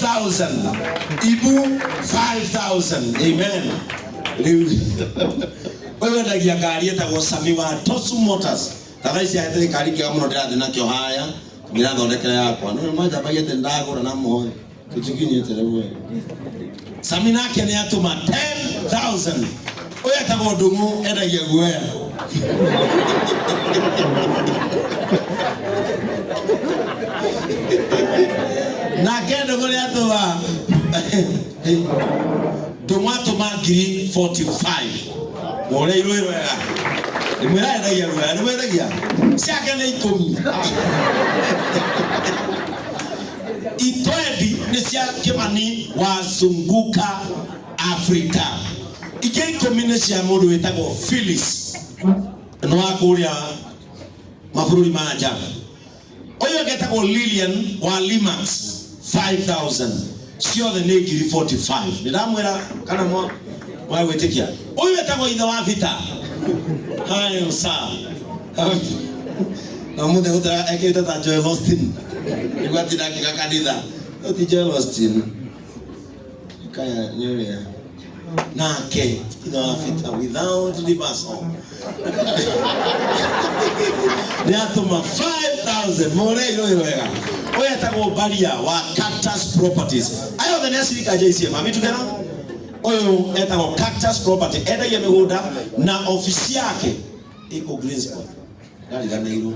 5000, ibu 5000. Amen. Rĩu ũyũ endagia ngari ĩtagwo Sami wa Tosu Motors. Ta thaa ici ahete gĩkari kĩega mũno ndĩrathiĩ nakĩo haya ndĩrathondekera yakwa. No manjambagia atĩ ndagũra na mũhoe. Tũtikinyĩte rĩu we. Sami nake nĩ atũma 10,000. Ũyũ etagwo Ndung'u endagia guoya. Nake Ndung'u nĩ atũma Ndung'u atũma ngiri 45. Mũrĩa irũĩ wega. Ndĩmwĩra endagia guoya, nĩmwendagia? Ciake nĩ ikũmi. Itwendi nĩ cia Kĩmani wa Zunguka Africa. Ingĩ ikũmi nĩ cia mũndũ wĩtagwo Phyllis nĩ wa kũrĩa mabũrũri ma nja. Ũyũ ũngĩ etagwo Lilian wa Limax 5000. Ciothe nĩ ngiri 45. Nĩ ndamwĩra kana mwa gwĩtĩkia. Ũyũ etagwo ithe wa Vita. Hayo sir. Na mũthĩ gũtara ekĩrĩte ta Joel Austin. Nĩguo atinda akiuga kanitha. No ti Joel Austin. Kaya nĩ ũrĩa. Nake ithe wa Vita without reversal. Nĩ atũma 5000 mũrei rũĩ wega. Ũyũ etagwo Baria wa Cactus Properties. Aya othe nĩ acirika a JCM. Are we together? Ũyũ etagwo Cactus Property. Endagia mĩgũnda na ofici yake ĩkũ Green Spot. Ndariganĩirwo.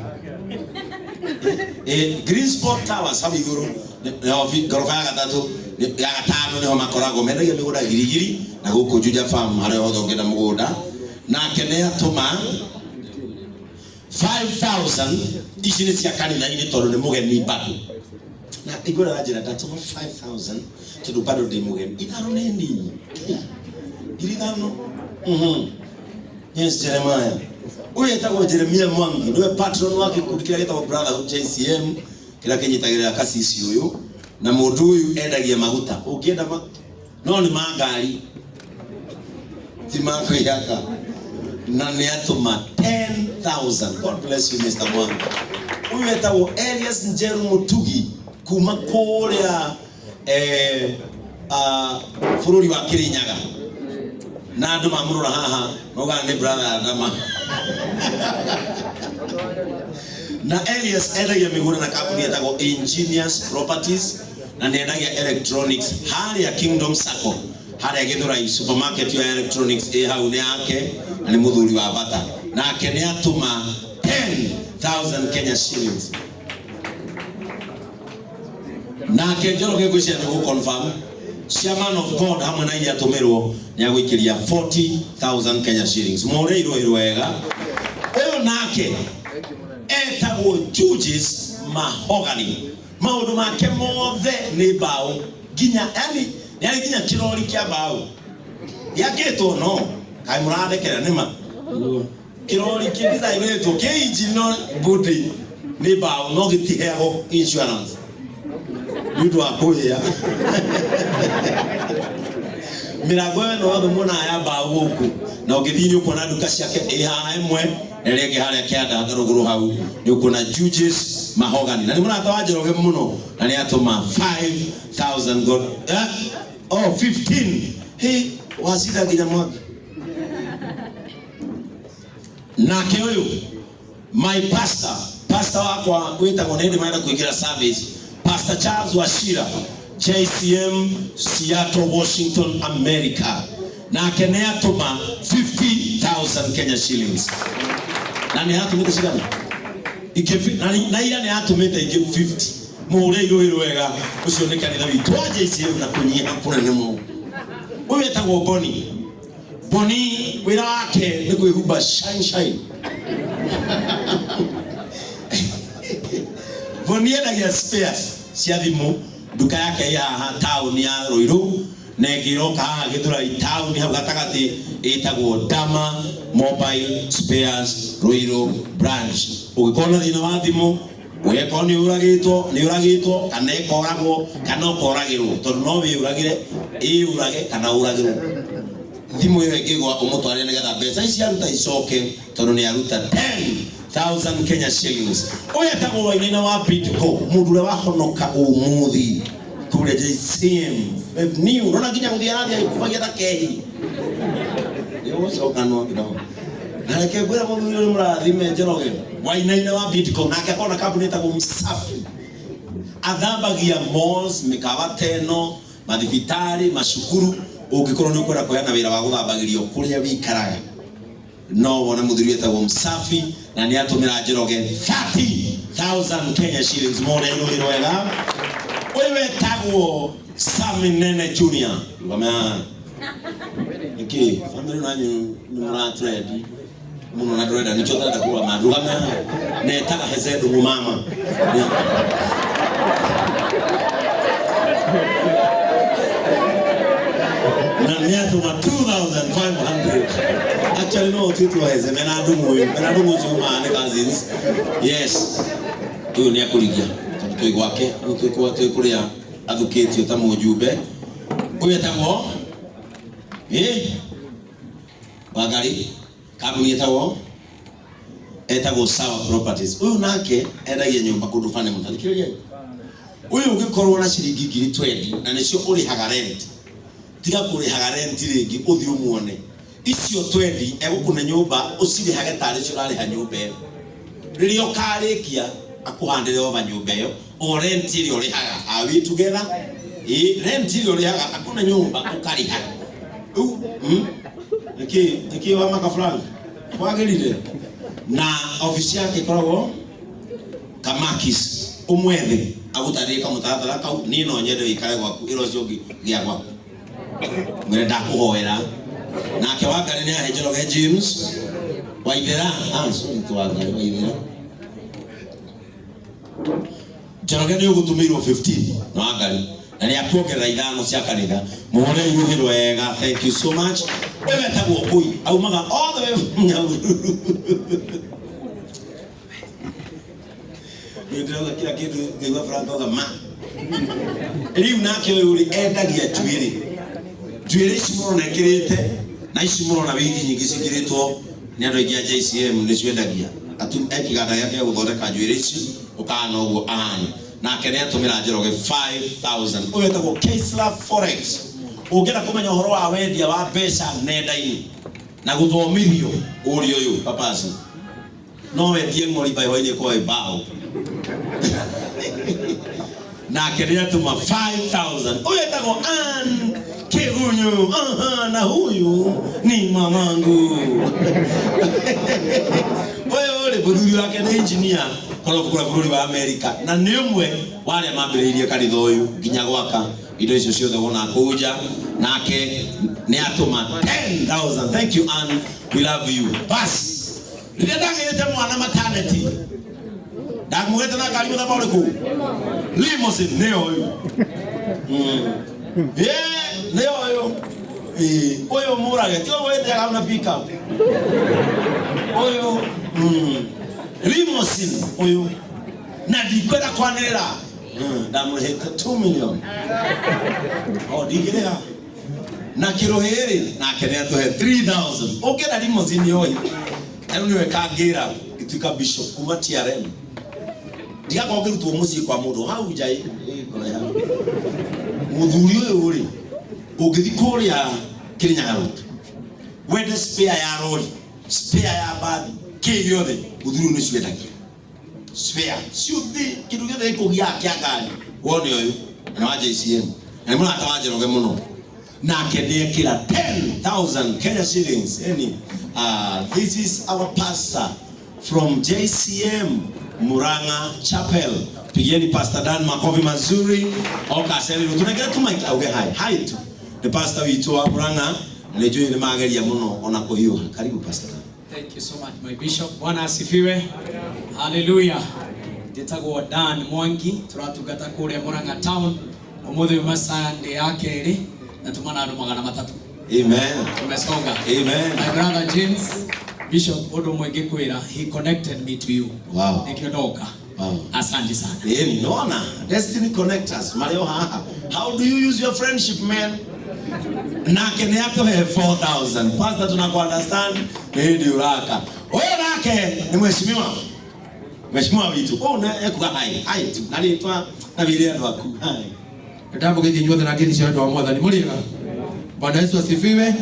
Green Spot Towers hau igũrũ nĩ ngoroba ya gatatũ ya gatano nĩho makoragwo mendagia mĩgũnda girigiri na gũkũ Juja Farm harĩa hothe ũngĩenda mũgũnda. Nake nĩ atũma 5000 ici nĩ cia kanitha-inĩ tondũ nĩ mũgeni bado. Na igũra njĩra ndatũma 5000 tondũ bado ndĩ mũgeni. Ithano nĩ nini. 5,000. Yes, Jeremiah. Ũyũ etagwo Jeremiah Mwangi, nĩwe patron wa gĩkundi kĩrĩa gĩtagwo Brotherhood JCM kĩrĩa kĩnyitagĩrĩra kasisi ũyũ, na mũndũ ũyũ endagia maguta. Ũngĩenda ma no nĩ ma ngari ti ma kwĩhaka, na nĩ atũma 10,000. God bless you Mr. Mwangi. Ũyũ etagwo Elias Njeru Mutugi kuma kũrĩa bũrũri wa Kirinyaga, na andũ mamũrora haha maugaga nĩ brother Adama. Na Elias endagia mĩgũnda na kambuni ĩtagwo Ingenious Properties, na nĩ endagia electronics harĩa Kingdom Sacco harĩa Gĩthũrai supermarket ya electronics ĩ hau nĩ yake, na nĩ mũthuri wa bata. Nake nĩ atũma 10,000 Kenya shillings. Nake Njoroge ngwĩciria nĩ gũ confirm chairman of God hamwe na iria atũmĩrwo nĩ agũikĩria 40,000 Kenya shillings. Mũrĩirwo ĩrwo wega. Ũyũ nake etagwo Judges Mahogany. Maũndũ make mothe nĩ mbaũ, nginya yani nĩ arĩ nginya kĩrori kĩa mbaũ gĩakĩtwo no kaĩ mũrathekera nĩma kĩrori kĩdicainĩtwo kĩ injini no body nĩ mbaũ no gĩtiheagwo insurance nĩ ũndũ wa kũhĩa mĩrango ĩyo ĩno yothe muonaga ya mbaũ gũkũ, na ũngĩthiĩ nĩ ũkuona nduka ciake ĩ haha ĩmwe na ĩrĩa ĩngĩ harĩa kĩanda rũgũrũ hau nĩ ũkuona Judges Mahogany, na nĩ mũrata wa Njoroge mũno, na nĩ atũma 5000 God, eh? Oh, 15. Hey, wacida nginya mwaki. Nake ũyũ my pastor, pastor wakwa wĩtagwo nĩ ndĩ marenda kũingĩra service, Pastor Charles Wachira JCM Seattle Washington America, nake nĩ atũma 50,000 Kenya shillings. Na nĩ atũmĩte cigana? Ingĩ na ira nĩ atũmĩte ingĩ 50. Mũhũre irũĩ rwega. Ũcio nĩ kanitha witũ wa JCM na kũnyiha kũnene mũno. Ũyũ etagwo Boni. Boni wĩra wake nĩ kwĩhumba shine shine. Boni endagia spares cia thimũ, nduka yake ĩ haha taũni ya Ruiru, na ĩngĩ ĩroka haha Gĩthũrai taũni hau gatagatĩ, ĩtagwo Dama Mobile Spares Ruiru branch. Ũngĩkorwo na thĩna wa thimũ, ũngĩkorwo nĩ ũragĩtwo, nĩ ũragĩtwo kana ĩkoragwo kana ũkoragĩrwo, tondũ no wĩyũragĩre, ĩyũrage kana ũragĩrwo. Thimũ ĩyo ĩngĩgwa ũmũtwarĩre nĩgetha mbeca ici aruta icoke, tondũ nĩ aruta 10,000 Kenya shillings. Ũyũ etagwo Wainaina wa Bidco, mũndũ ũrĩa wahonoka ũmũthĩ kuma Kuria JCM new rona nginya guthii arathii agikubagia ta kehi nĩũgũcokanwo kidogo. Na reke ngwĩre mũthuri ũyũ mũrathime Njoroge Wainaina wa Bidco, nake akona kambuni ĩtagwo Msafi, athambagia malls, mĩkawa teno, mathibitarĩ, macukuru. Ũngĩkorwo nĩ ũkwenda kũheana wĩra wa gũthambagĩrio kũrĩa wĩikaraga, no wone mũthuri wĩtagwo Msafi, na nĩ atũmĩra Njoroge 30,000 Kenya shillings. Mone irũhĩ rwega. Ũyũ wetagwo Sami Nene Junior, rũgame nĩkĩ family nanyu nĩ mũratrendi mũno na ndũrenda nĩkĩo ũtarenda kũrũgama. Rũgame netaga Heze Ndung'u mama. Na nĩ atũma 2500. Actually no ũtuĩtwo Heze mena Ndung'u, ũyũ mena Ndung'u ũcio umaga nĩ cousins. Yes, ũyũ nĩ akũrigia tondũ twĩ gwake rĩu, twĩ kũrĩa athukĩtio ta mũjumbe. Ũyũ etagwo ĩ Wangari, kambuni etagwo Sawa Properties. Ũyũ nake endagia nyũmba kũndũ bane mũno. Thikĩrĩriai, ũyũ ũngĩkorwo na ciringi 20,000 na nĩcio ũrĩhaga rent, tiga kũrĩhaga rent rĩngĩ, ũthiĩ ũmuone. Icio 20 egũkũne nyũmba ũcirĩhage tarĩ cio ũrarĩha nyũmba ĩyo. Rĩrĩa ũkarĩkia akũhandĩre over nyũmba ĩyo o rent ĩrĩa ũrĩhaga. Are we together? Ĩ rent ĩrĩa ũrĩhaga akũne nyũmba ũkarĩha rĩu. Nĩkĩ wa maka Frank kwagĩrire na ofici yake ĩkoragwo Kamakis. Ũmwethe agũtarĩrie kamũtaratara kau. Niĩ no nyende wĩikare gwaku, ĩra ũcio ũngĩ gĩa gwaku, mwĩre ndakũhoera. Nake Wangari nĩ ahe Njoroge James Waithera, ah sorry, to Wangari Waithera. Njoroge nĩ ũgũtũmĩirwo 15 na Wangari na nĩ akuongerera ithano cia kanitha. Mũhũre iruhĩ wega. Thank you so much. Ũyũ wetagwo Ngũi, aumaga all the way from Nyahururu. Nĩ ndĩrauga kila kĩndũ ngaigua Frank auga ma. Rĩu nake ũyũ rĩ endagia njuĩrĩ, njuĩrĩ ici mũrona ĩkĩrĩte na ici mũrona wigi nyingĩ ciĩkĩrĩtwo nĩ andũ aingĩ a JCM nĩcio endagia. Atu e kĩganda gĩake gĩa gũthondeka njuĩrĩ ici ũkahana ũguo ahana. Nake nĩ atũmĩra Njoroge 5000. Ũyũ wetagwo Keisla Forex. Ũngĩenda kũmenya ũhoro wa wendia wa mbeca nenda-inĩ na gũthomithio ũrĩa ũyũ papasi, no wendie ng'ori by hwainĩ ĩkorwo ĩ mbaũ. Nake nĩ atũma 5000. Ũyũ etagwo Ann Kĩgunyu. Aha, na huyu ni mamangu. Ũyũ rĩ mũthuri wake nĩ engineer kũrĩa kũrĩa bũrũri wa Amerika, na nĩ ũmwe wa arĩa mambĩrĩirie kanitha ũyũ nginya gwaka indo icio ciothe wona kũu nja. Nake nĩ atũma 10,000. Thank you, Ann, we love you. Bas, rĩrĩa ndagĩrĩte mwana maternity, ndamũgĩte na ngari mũthemba ũrĩkũ? Limousine. Nĩyo ũyũ. Ĩ nĩyo ũyũ. Ĩ, ũyũ mũrage ti ũguo wĩtĩaga na pickup ũyũ. Limousine ũyũ, na ndikwenda kwanĩrĩra, ndamũrĩhĩte 2 million o ndingĩrĩha na kĩrũhĩ nake nĩ atũhe 3000. Ũngĩenda limousine ũyũ rĩu nĩwe kangĩra gĩtuĩka bishop kuma TRM, ndigakorwo ngĩrutwo mũciĩ kwa mũndũ hau nja ĩ kũraiha. Mũthuri ũyũ rĩ, ũngĩthi kũrĩa Kirinyaga Road wende spare ya rori, spare ya mbathi, kĩ gĩothe, mũthuri ũyũ nĩcio endagia spare ciothe, kĩndũ gĩothe gĩkũgia kĩa ngari wone ũyũ. Na nĩ wa JCM na nĩ mũrata wa Njoroge mũno. Nake nĩ ekĩra 10,000 Kenya shillings. Yani, this is our pastor from JCM Murang'a Chapel. Pigieni Pastor Dan makofi mazuri. Oka acerĩrwo tunengere tu mic auge hi hi tu. The pastor witũ wa Murang'a, na nĩ njũĩ nĩ mageria mũno ona kũhiũha. Karibu, Pastor Dan. Thank you so much, my bishop. Bwana asifiwe. Hallelujah. Njĩtagwo Dan Mwangi, turatungata kũrĩa Murang'a town. Ũmũthĩ uma Sunday ya kerĩ na tuma na andũ 300. Amen. Tumesonga. Amen. My brother James, Bishop, ũndũ ũmwe ngĩkwĩra, he connected me to you. Nĩkĩo ndoka. Asante sana. Ĩni nona destiny connectors marĩ o haha. How do you use your friendship, man? Nake nĩ atũhe 4000. Pastor, tunaku understand, nĩ hĩndĩ ũraka. Ũyũ nake nĩ mheshimiwa, mheshimiwa witũ. Ũyũ nĩ ekuga hi hi tu na rĩtwa na wĩre andũ aku hi. Ndamũgeithia inyuothe na ngeithi cia wendo wa Mwathani. Mũrĩega? Bwana Yesu asifiwe.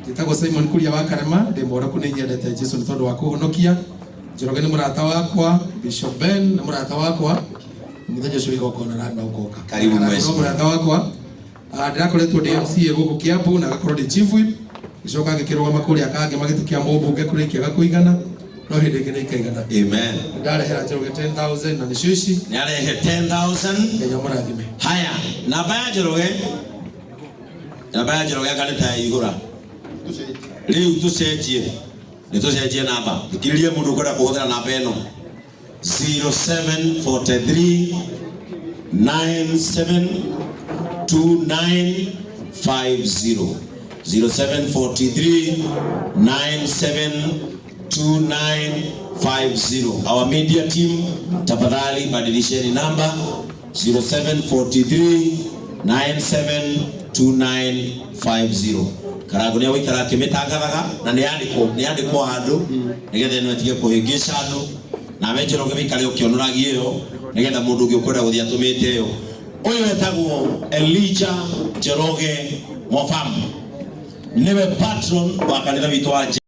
Njĩtagwo Simon Kuria wa Karema, ndĩ mworoku, nĩ nyendete Jesu nĩ tondũ wa kũhonokia. Njoroge nĩ mũrata wakwa, Bishop Ben nĩ mũrata wakwa. Mũthenya ũcio igongona na no ngoka. Karibu mheshimiwa. Mũrata wakwa. Ndĩrakoretwo ndĩ MCA gũkũ Kiambu na ngakorwo ndĩ chief whip. Gĩcoka ngĩkĩrũgama kũrĩa Kangema gĩtĩ kĩa mũmbunge kũrĩa ikĩaga kũigana, no hĩndĩ ĩngĩ nĩ ikaigana. Amen. Ndarehera Njoroge 10,000 na nĩcio ici. Nĩ arehe 10,000. Ngai amũrathime. Haya, namba ya Njoroge, namba ya Njoroge anga nĩ ta yaihũra. Rĩu tũcenjie, nĩ tũcenjie namba. Thikĩrĩria mũndũ ũkwenda kũhũthĩra namba ĩno, 0743 972950, 0743 972950. Our media team, tafadhali badilisheni namba, 0743 972950. Karango nĩ agũikara akĩmĩtangathaga na nĩ yandĩkwo, nĩ yandĩkwo handũ nĩgetha ĩno ĩtige kũhĩngĩca andũ, nawe Njoroge wĩikare ũkĩonoragia ĩyo nĩgetha mũndũ ũngĩ ũkwenda gũthiĩ atũmĩte ĩyo. Ũyũ etagwo Elijah Njoroge Mofam, nĩwe patron wa kanitha witũ wa